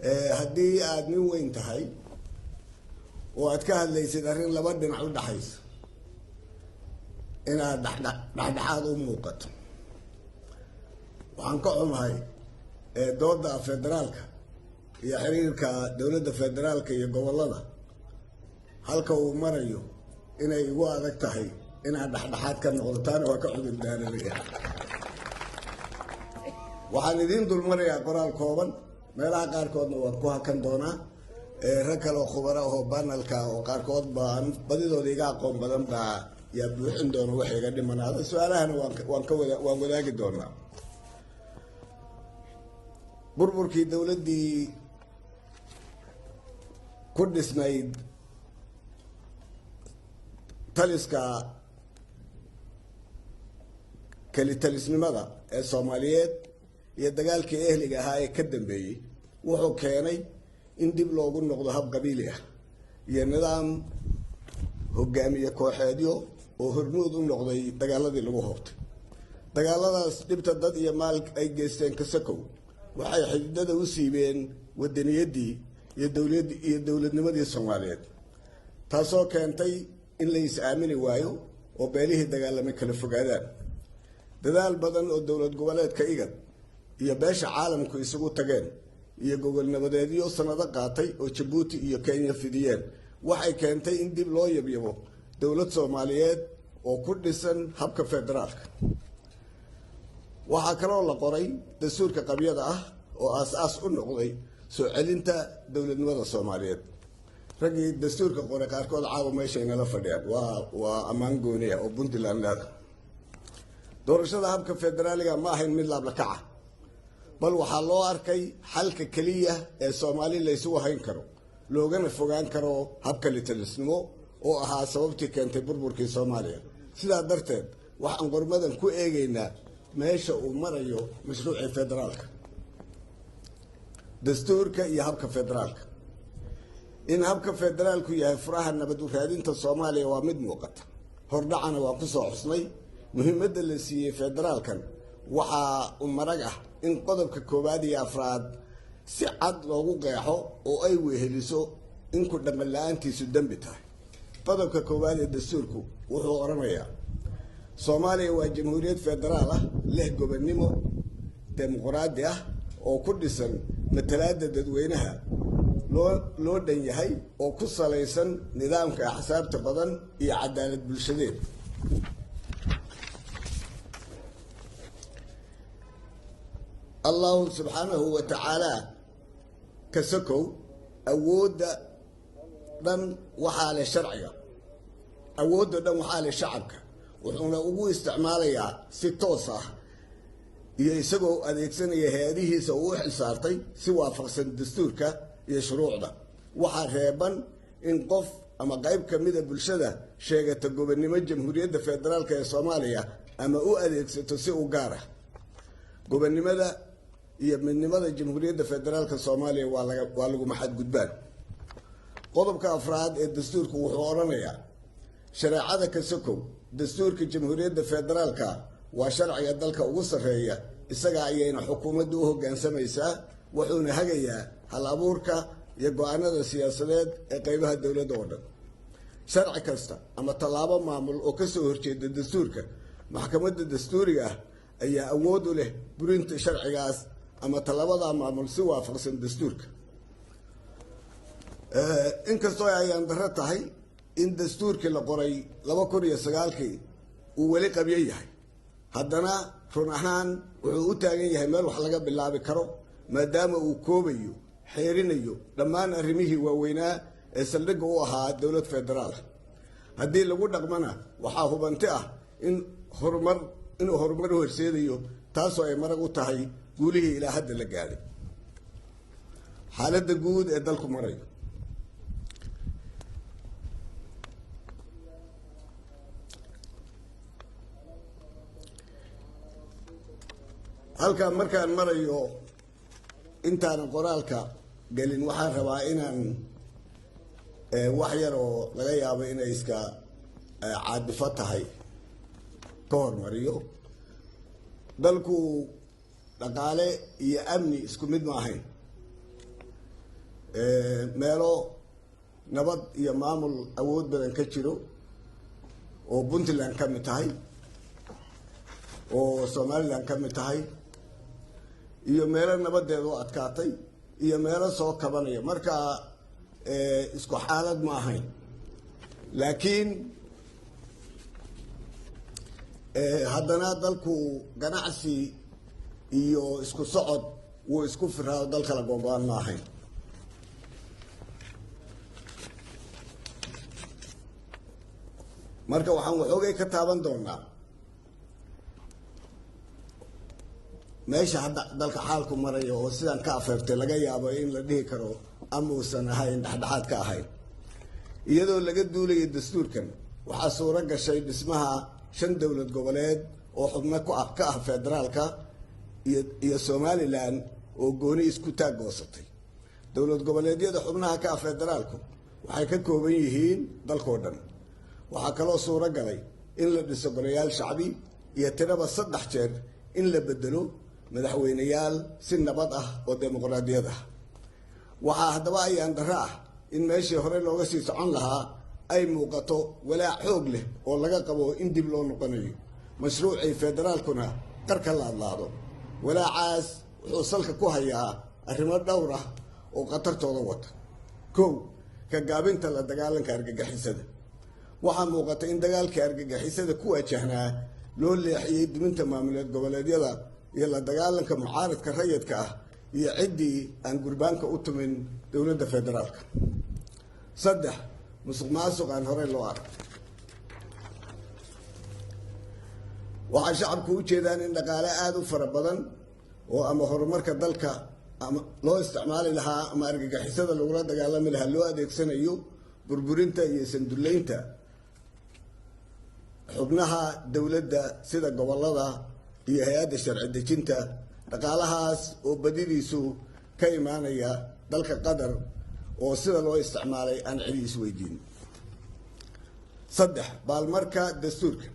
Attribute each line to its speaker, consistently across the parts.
Speaker 1: Haddii aada nin weyn tahay oo aad ka hadlaysid arrin laba dhinac u dhaxaysa, inaad dhexdhexaad u muuqato. Waxaan ka xumahay dooda federaalka iyo xiriirka dowladda federaalka iyo gobollada halka uu marayo inay igu adag tahay inaan dhexdhexaad ka noqdo, taana waa ka cudur daaranaya. Waxaan idiin dulmarayaa qoraal kooban, meelaha qaarkoodna waan ku hakan doonaa. Rag kale oo khubaro ahoo banalka oo qaarkood baa badidooda iga aqoon badan baa yaa buuxin doona waxa iga dhimanaada. Su-aalahana waan ka wada waan wadaagi doonaa. Burburkii dowladdii ku dhisnayd taliska kelitalisnimada ee Soomaaliyeed iyo dagaalkii ehliga ahaa ee ka dambeeyey wuxuu keenay in dib loogu noqdo hab qabiili ah iyo nidaam hogaamiye kooxeedyo oo hormuud u noqday dagaaladii lagu hoobtay. Dagaaladaas dhibta dad iyo maal ay geysteen kasakow, waxay xididada u siibeen wadaniyaddii iyo dowlad iyo dowladnimadii Soomaaliyeed, taasoo keentay in la is aamini waayo oo beelihii dagaalamay kala fogaadaan. Dadaal badan oo dowlad goboleedka IGAD iyo beesha caalamku isugu tageen iyo gogol nabadeedyo sanado qaatay oo Jabuuti iyo Kenya fidiyeen waxay keentay in dib loo yabyabo dowlad Soomaaliyeed oo ku dhisan habka federaalka. Waxaa kaloo la qoray dastuurka qabyada ah oo aas-aas u noqday soo celinta dowladnimada Soomaaliyeed. Raggii dastuurka qoray qaarkood caawa meesha inala fadhiyaan, waa ammaan gooniya oo Puntland leeda. Doorashada habka federaaliga ma ahayn mid laablakaca, bal waxaa loo arkay xalka keliya ee Soomaali la ysugu hayn karo loogana fogaan karo habka litalisnimo oo ahaa sababtii keentay burburkii Soomaaliya. Sidaa darteed waxaan qormadan ku eegaynaa meesha uu marayo mashruucii federaalka, dastuurka iyo habka federaalka. In habka federaalku yahay furaha nabad u raadinta Soomaaliya waa mid muuqata, hordhacana waan ku soo xusnay. Muhiimadda la siiyey federaalkan waxaa u marag ah in qodobka 1aad iyo 4aad si cad loogu qeexo oo ay weheliso in ku dhaqan la-aantiisu dembi tahay. Qodobka 1aad ee dastuurku wuxuu odhanayaa: Soomaaliya waa jamhuuriyad federaal ah, leh gobonnimo dimuqraadi ah oo ku dhisan matalaadda dadweynaha loo dhan yahay oo ku salaysan nidaamka axsaabta badan iyo cadaalad bulshadeed. Allahu subxaanahu wa tacaala kasakow, awoodda dhan waxaa leh sharciga, awoodda dhan waxaa leh shacabka, wuxuuna ugu isticmaalayaa si toos ah iyo isagoo adeegsanaya hay-adihiisa uu u xilsaartay si waafaqsan dastuurka iyo shuruucda. Waxaa reeban in qof ama qayb ka mida bulshada sheegata gobonnimo jamhuuriyadda federaalk ee Soomaaliya ama u adeegsato si u gaar ah. Gobonnimada iyo midnimada jamhuuriyadda federaalka Soomaaliya waa laguma xadgudbaan. Qodobka 4aad ee dastuurku wuxuu odhanayaa: shareecada kasakow, dastuurka jamhuuriyadda federaalka waa sharciga dalka ugu sarreeya, isaga ayayna xukuumaddu u hoggaansamaysaa, wuxuuna hagayaa hal abuurka iyo go-aanada siyaasadeed ee qeybaha dowladda oo dhan. Sharci kasta ama tallaabo maamul oo kasoo horjeeda dastuurka, maxkamadda dastuuriga ah ayaa awood u leh burinta sharcigaas ama tallabadaa maamul si waafaqsan dastuurka. Inkastoo ay ayaan darro tahay in dastuurkii la qoray 2009kii uu weli qabyo yahay, haddana run ahaan wuxuu u taagan yahay meel wax laga bilaabi karo, maadaama uu koobayo, xeerinayo dhammaan arrimihii waaweynaa ee saldhigga u ahaa dowlad federaal. Haddii lagu dhaqmana waxaa hubanti ah in horumar inuu horumar u horseedayo, taasoo ay marag u tahay guulihii ilaa hadda la gaadhay. Xaaladda guud ee dalku marayo, halkaan markaan marayo, intaanan qoraalka gelin waxaan rabaa inaan wax yar oo laga yaabo inay iska caadifo tahay ka hormariyo. Dalku dhaqaale iyo amni isku mid ma ahayn. Meelo nabad iyo maamul awood badan ka jiro oo Puntland ka mid tahay, oo Somaliland ka mid tahay, iyo meelo nabadeedu adkaatay iyo meelo soo kabanaya. Marka isku xaalad ma ahayn, laakiin haddana dalku ganacsi iyo isku socod wuu isku firaa, dal kala goobaan ma ahayn. Marka waxaan waxoogay ka taaban doonaa meesha hadda dalka xaalku marayo, oo sidaan ka afeeftay laga yaabo in la dhihi karo ama uusan ahayn dhexdhexaad ka ahayn. Iyadoo laga duulaya dastuurkan, waxaa suuro gashay dhismaha 5 dowlad goboleed oo xubno ka ah federaalka iyo Somaliland oo gooni isku taag goosatay. Dowlad goboleedyada xubnaha ka ah federaalku waxay ka kooban yihiin dalkoo dhan. Waxaa kaloo suuro galay in la dhiso golayaal shacbi iyo tiraba 3 jeer in la bedelo madaxweyneyaal si nabad ah oo dimuqraadiyad ah. Waxaa haddaba ayaan darro ah in meeshii hore looga sii socon lahaa ay muuqato walaac xoog leh oo laga qabo in dib loo noqonayo, mashruucii federaalkuna qarka la adlaado. Walaacaas wuxuu salka ku hayaa arrimo dhowr ah oo khatartooda wata. 1, ka gaabinta la dagaalanka argagixisada. Waxaa muuqata in dagaalkii argagixisada ku wajahnaa loo leexiyey duminta maamuleed goboleedyada iyo la dagaalanka mucaaradka rayidka ah iyo ciddii aan gurbaanka u tumin dowladda federaalka. 3, musuq maasuq aan horey loo arag. Waxaa shacabku u jeedaan in dhaqaale aada u fara badan oo ama horumarka dalka ama loo isticmaali lahaa ama argagixisada lagula dagaalami lahaa loo adeegsanayo burburinta iyo sanduleynta xubnaha dowladda sida gobollada iyo hay-adda sharci dejinta. Dhaqaalahaas oo badidiisu ka imaanaya dalka Qatar oo sida loo isticmaalay aan cidi isweydiin. 3, baalmarka dastuurka.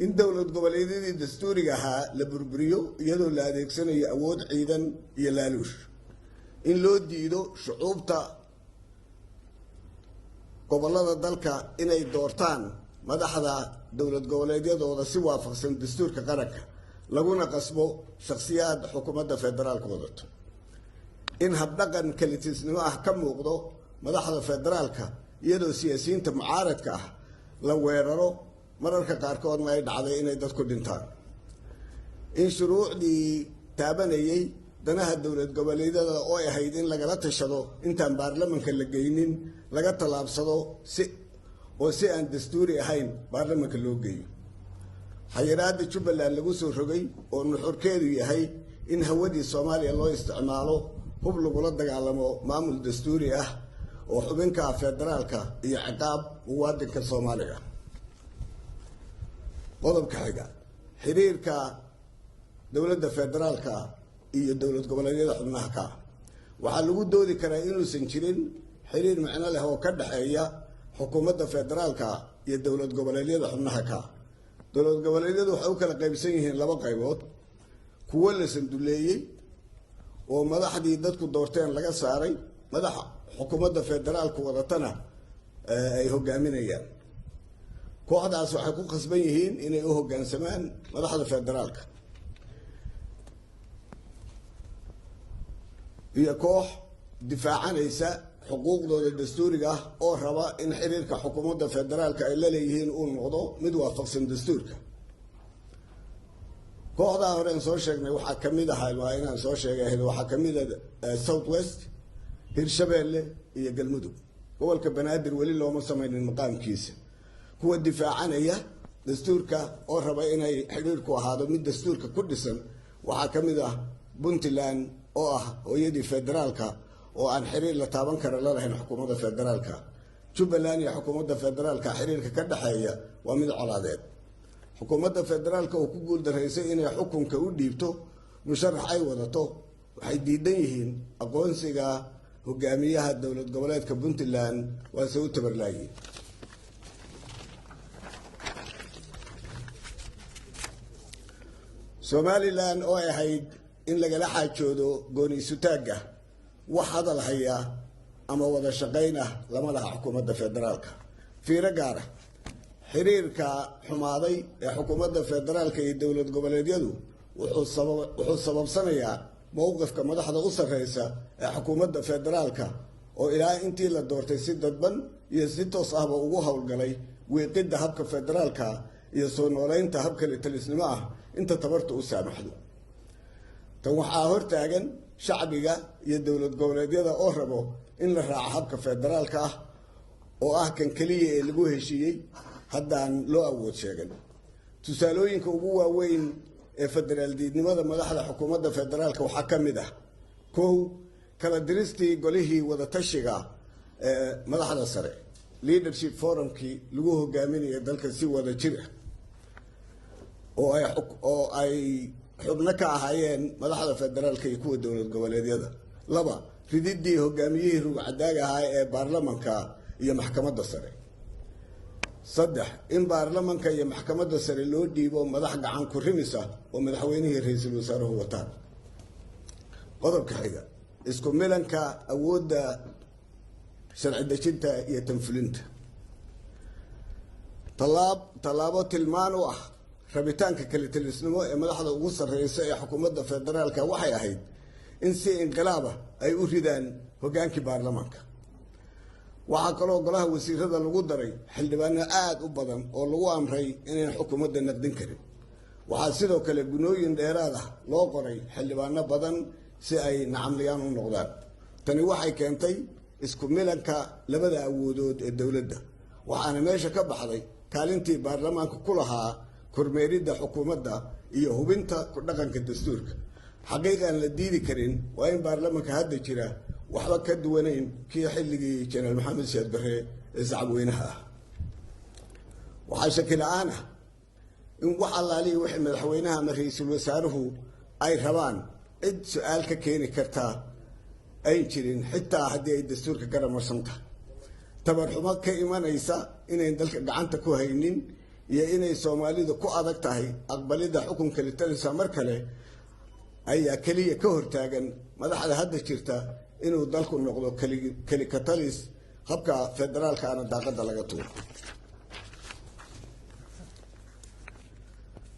Speaker 1: In dowlad goboleedyadii dastuuriga ahaa la burburiyo iyadoo la adeegsanayo awood ciidan iyo laaluush. In loo diido shucuubta gobollada dalka inay doortaan madaxda dowlad goboleedyadooda si waafaqsan dastuurka qaranka, laguna qasbo shakhsiyaad xukuumadda federaalka wadato. In habdhaqan kalitiisnimo ah ka muuqdo madaxda federaalka iyadoo siyaasiyiinta mucaaradka ah la weeraro, mararka qaarkoodna ay dhacday inay dadku dhintaan. In shuruucdii taabanayay danaha dowlad goboleedyada oo ay ahayd in lagala tashado intaan baarlamanka la geynin laga tallaabsado si oo si aan dastuuri ahayn baarlamanka loo geeyo. Xayiraadda Jubbaland lagu soo rogay oo nuxurkeedu yahay in hawadii Soomaaliya loo isticmaalo hub lagula dagaalamo maamul dastuuri ah oo xubinka federaalka iyo ciqaab muwaadinka Soomaaliga. Qodobka xiga, xiriirka dowladda federaalka iyo dowlad goboleedyada xubnaha ka. Waxaa lagu doodi karaa inuusan jirin xiriir macno leh oo ka dhexeeya xukuumadda federaalka iyo dowlad goboleedyada xubnaha ka. Dowlad goboleedyadu waxay u kala qaybsan yihiin 2 qaybood: kuwo la sanduleeyey oo madaxdii dadku doorteen laga saaray, madaxa xukuumadda federaalku wadatana ay hogaaminayaan. Kooxdaas waxay ku khasban yihiin inay u hoggaansamaan madaxda federaalka. Iyo koox difaacanaysa xuquuqdooda dastuuriga ah oo raba in xiriirka xukuumadda federaalka ay la leeyihiin uu noqdo mid waafaqsan dastuurka. Kooxdaa hore aan soo sheegnay waxaa ka mid ahaa, waa inaan soo sheegay, waxaa ka mid ah South West, Hirshabeelle iyo Galmudug. Gobolka Banaadir weli looma samaynin maqaamkiisa. Kuwa difaacanaya dastuurka oo raba inay xiriirku ahaado mid dastuurka ku dhisan waxaa ka mid ah Puntland oo ah hooyadii federaalka oo aan xiriir la taaban kara la lahayn xukuumadda federaalka. Jubbaland iyo xukuumadda federaalka xiriirka ka dhexeeya waa mid colaadeed. Xukuumadda federaalka oo ku guuldareysay inay xukunka u dhiibto musharax ay wadato waxay diidan yihiin aqoonsiga hogaamiyaha dowlad goboleedka Puntland, waase u tabarlaayeen. Somaliland oo ay ahayd in lagala xaajoodo gooni isutaagga Wax hadal haya ama wada shaqayn ah lama laha xukuumadda federaalka. Fiiro gaara: xiriirka xumaaday ee xukuumadda federaalka iyo dowlad goboleedyadu wuxuu sababsanayaa mowqifka madaxda u sarreysa ee xukuumadda federaalka, oo ilaa intii la doortay si dadban iyo si toos ahba ugu howlgalay wiiqidda habka federaalka iyo soo nooleynta habka talisnimo ah inta tabarta u saamaxdo. Tan waxaa hortaagan shacbiga iyo dowlad goboleedyada oo rabo in la raaco habka federaalka ah, oo ah kan keliya ee lagu heshiiyey haddaan loo awood sheegan. Tusaalooyinka ugu waaweyn ee federaal diidnimada madaxda xukuumadda federaalka waxaa ka mid ah: kow, kala diristii golihii wadatashiga ee madaxda sare, leadership forumkii lagu hogaaminaya dalka si wada jir ah, oo ay xubno ka ahaayeen madaxda federaalka iyo kuwa dowlad goboleedyada. Laba, rididii hogaamiyihii rugcadaaga ahaa ee baarlamanka iyo maxkamadda sare. Saddex, in baarlamanka iyo maxkamadda sare loo dhiibo madax gacan ku rimisa oo madaxweynihii ra-iisul wasaaruhu wataan. Qodobka xiga, isku milanka awoodda sharci dejinta iyo tanfulinta. Tallaabo tilmaan u ah rabitaanka kalitelisnimo ee madaxda ugu sarreysa ee xukuumadda federaalka waxay ahayd in si inqilaaba ay u ridaan hoggaankii baarlamaanka. Waxaa kaloo golaha wasiirada lagu daray xildhibaano aada u badan oo lagu amray inayn xukuumadda naqdin karin. Waxaa sidoo kale gunooyin dheeraad ah loo qoray xildhibaano badan si ay nacamliyaan u noqdaan. Tani waxay keentay isku milanka labada awoodood ee dowladda, waxaana meesha ka baxday kaalintii baarlamaanka ku lahaa kormeeridda xukuumadda iyo hubinta ku dhaqanka dastuurka. Xaqiiqaan la diidi karin waa in baarlamaanka hadda jira waxba ka duwanayn kii xilligii Jenaraal Maxamed Siyaad Barre ee sacabweynaha ah. Waxaa shaki la-aan ah in wax allaalihi wixii madaxweynaha ama ra-iisul wasaaruhu ay rabaan cid su-aal ka keeni kartaa ayn jirin, xitaa haddii ay dastuurka garamarsan tahay. Tabarxumo ka imanaysa inayn dalka gacanta ku haynin iyo inay Soomaalidu ku adag tahay aqbalidda xukunka litalisa mar kale ayaa keliya ka hortaagan madaxda hadda jirta inuu dalku noqdo kelikatalis, habka federaalka ana daaqadda laga tuuro.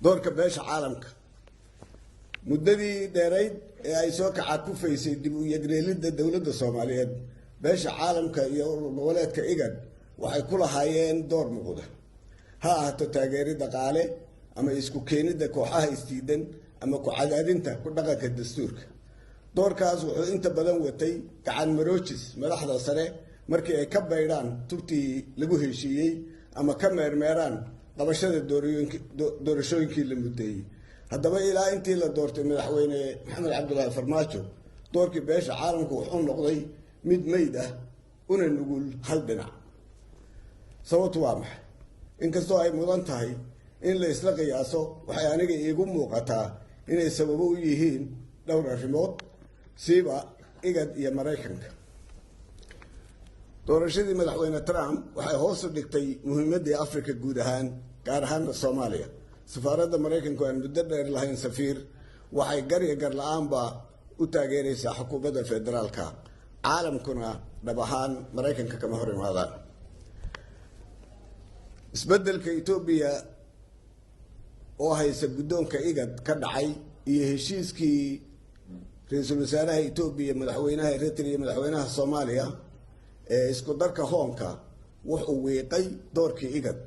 Speaker 1: Doorka beesha caalamka: muddadii dheerayd ee ay soo kacaa kufaysay dib u yegreelidda dowladda Soomaaliyeed, beesha caalamka iyo urur goboleedka IGAD waxay ku lahaayeen door muuqda, ha ahaato taageeri dhaqaale ama isku keenidda kooxaha isdiidan ama ku cadaadinta ku dhaqanka dastuurka. Doorkaas wuxuu inta badan watay gacan maroojis madaxda sare markii ay ka baydhaan tubtii lagu heshiiyey ama ka meermeeraan qabashada doorashooyinkii la muddeeyey. Haddaba, ilaa intii la doortay madaxweyne Maxamed Cabdulaahi Farmaajo, doorkii beesha caalamku wuxuu noqday mid meyd ah una nugul hal dhinac. Sababtu waa maxay? Inkastoo ay mudan tahay in la isla qiyaaso, waxay aniga iigu muuqataa inay sababo u yihiin dhowr arrimood, siiba IGAD iyo Maraykanka. Doorashadii madaxweyne Trump waxay hoos u dhigtay muhiimaddii Africa guud ahaan, gaar ahaana Soomaaliya. Safaaradda Maraykanku aan muddo dheer lahayn safiir waxay gar iyo gar la-aanba u taageeraysaa xukuumadda federaalka, caalamkuna dhab ahaan Maraykanka kama hor imaadaan. Isbeddelka Etoobiya oo haysa guddoonka IGAD ka dhacay iyo heshiiskii ra-iisul wasaaraha Etoobiya, madaxweynaha Eritrea iyo madaxweynaha Soomaaliya ee isku darka hoonka wuxuu wiiqay doorkii IGAD.